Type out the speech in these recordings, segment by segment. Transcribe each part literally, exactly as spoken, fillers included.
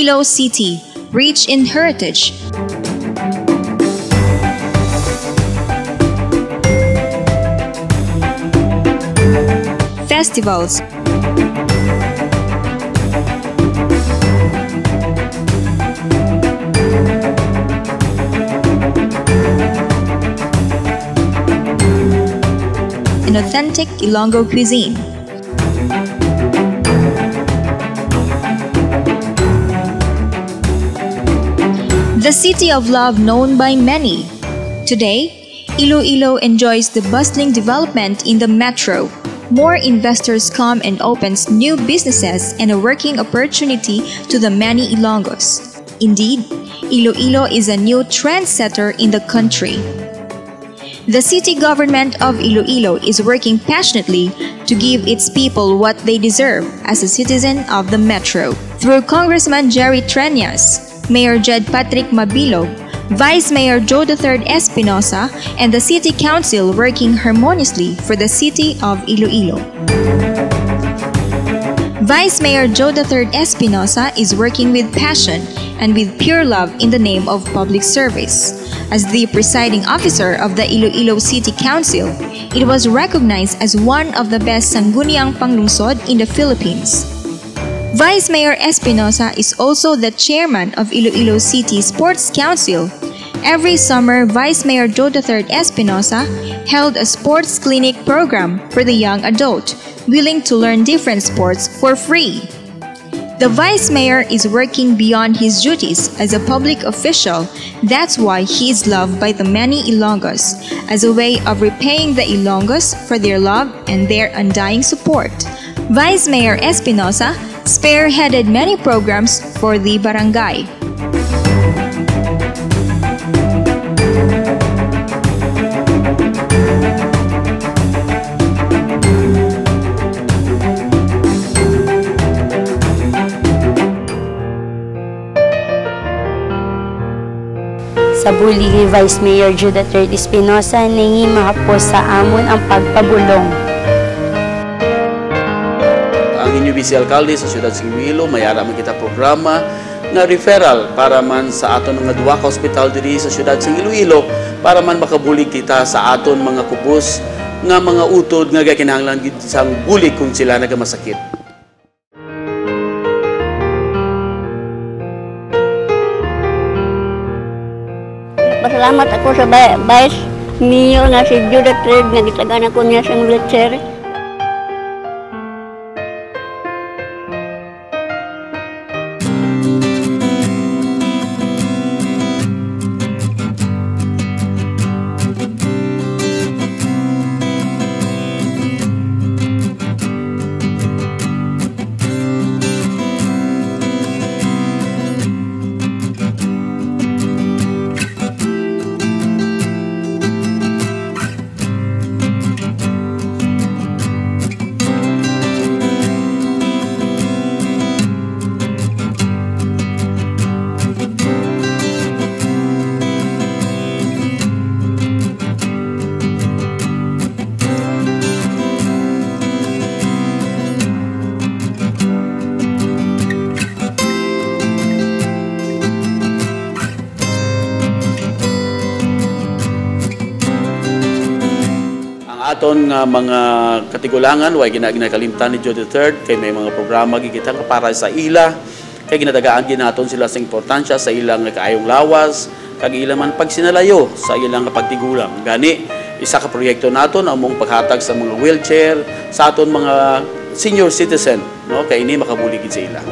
Iloilo City, rich in heritage. Festivals. An authentic Ilonggo cuisine. The city of love known by many. Today, Iloilo enjoys the bustling development in the metro. More investors come and opens new businesses and a working opportunity to the many Ilonggos. Indeed, Iloilo is a new trendsetter in the country. The city government of Iloilo is working passionately to give its people what they deserve as a citizen of the metro. Through Congressman Jerry Treñas, Mayor Jed Patrick Mabilog, Vice Mayor Joe the third Espinosa, and the City Council working harmoniously for the city of Iloilo. Vice Mayor Joe the third Espinosa is working with passion and with pure love in the name of public service. As the presiding officer of the Iloilo City Council, it was recognized as one of the best Sangguniang Panglungsod in the Philippines. Vice Mayor Espinosa is also the chairman of Iloilo City Sports Council. Every summer, Vice Mayor Joe the third Espinosa held a sports clinic program for the young adult willing to learn different sports for free. The vice mayor is working beyond his duties as a public official. That's why he is loved by the many Ilonggos, as a way of repaying the Ilonggos for their love and their undying support. Vice Mayor Espinosa spearheaded many programs for the barangay. Sa bulig ni Vice Mayor Judah Third Espinosa, nanginahapos sa amon ang pagpabulong. Ang inyo Vice Alkalde sa Siyudad sa Iloilo, may ara man kita programa nga referral para man sa aton mga duha ka hospital diri sa siyudad sa Iloilo, para man makabulig kita sa aton mga kubos nga mga utod nga gakinahanglan gid sang bulig kung sila nagamasakit. Pasalamat ako sa ba-, Vice Mayor nga si Judah Third nga gitagaan ako niya sang wheelchair. Ang aton nga mga katigulangan, way gina-, ginakalimtan ni Joe the Third, kay may mga programa gid kita nga para sa ila, kay ginatagaan gid naton sila sa importansya sa ilang kaayong lawas, kag ila man pagsinalayo sa ilang pagtigulang. Gani, isa ka proyekto naton amo ang paghatag sa mga wheelchair sa aton mga senior citizen, no? Kay ini makabulig gid sa ila.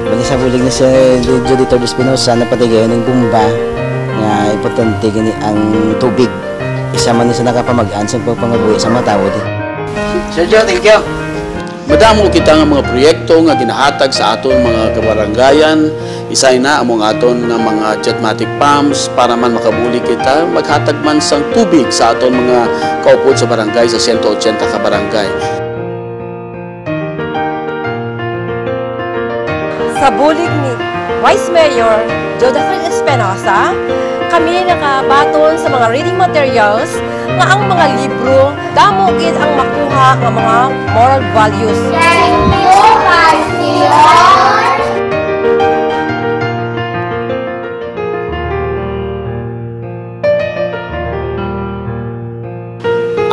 Bali sa bulig ni Sir Judith Espinosa, napatigayon ning bomba nga importante gani ang tubig. Isa man ni sa nakapamag-an sa pagpangabuhi sa mga tawo di. Sir Joe, thank you. Madamo kita nga mga proyekto nga ginahatag sa aton mga kabarangayan. Isa na amo ang aton nga mga jetmatic pumps para man makabulig kita, maghatag man sang tubig sa aton mga kaupod sa barangay, sa siyento otsenta ka barangay. Sa bulig ni Vice Mayor Jodafel Espinosa, kami nakabaton sa mga reading materials Nga ang mga libro, damo gid ang makuha nga mga moral values. Thank you, Pastor.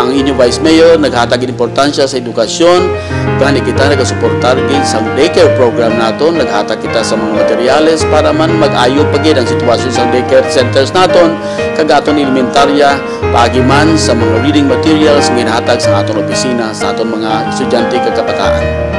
Ang inyo Vice Mayor naghatag importansya sa edukasyon, gani kita nagasuportar gid sa daycare program naton, naghatag kita sa mga materyales para man mag-ayo pa gid ang sitwasyon sa daycare centers naton, kag aton elementarya, paagi man sa mga reading materials nga ginahatag sa aton opisina sa aton mga estudyante kag kabataan.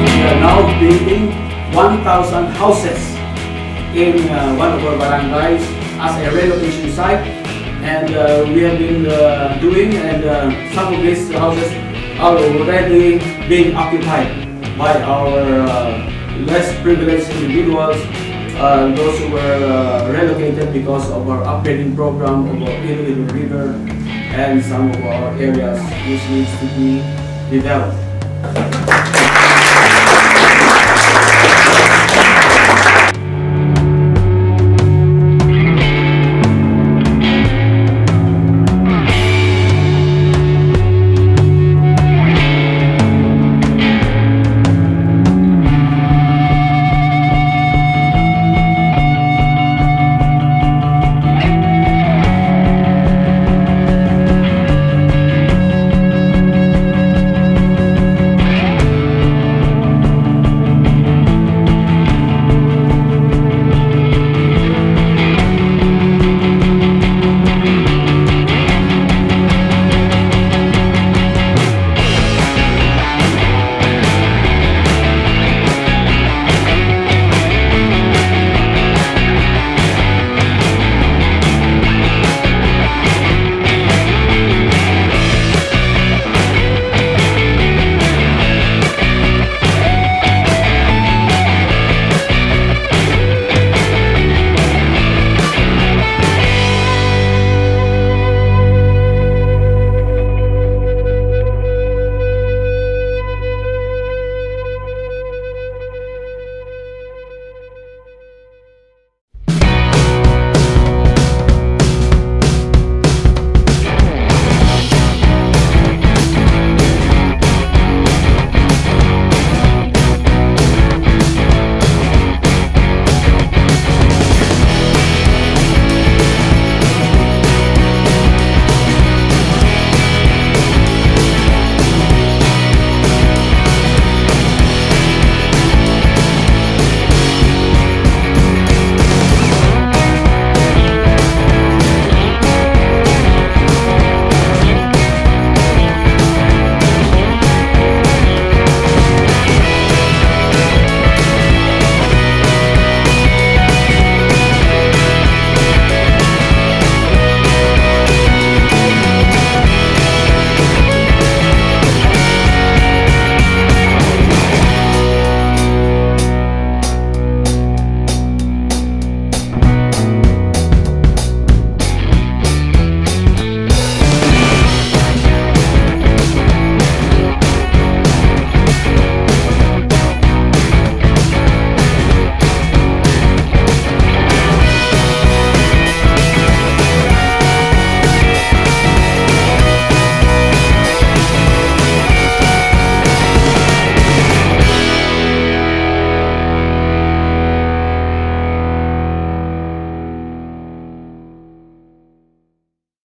We are now building one thousand houses in, uh, one of our barangays as a relocation site. And, uh, we have been, uh, doing, and, uh, some of these houses are already being occupied by our, uh, less privileged individuals, uh, those who were, uh, relocated because of our upgrading program of our Iloilo River and some of our areas which needs to be developed.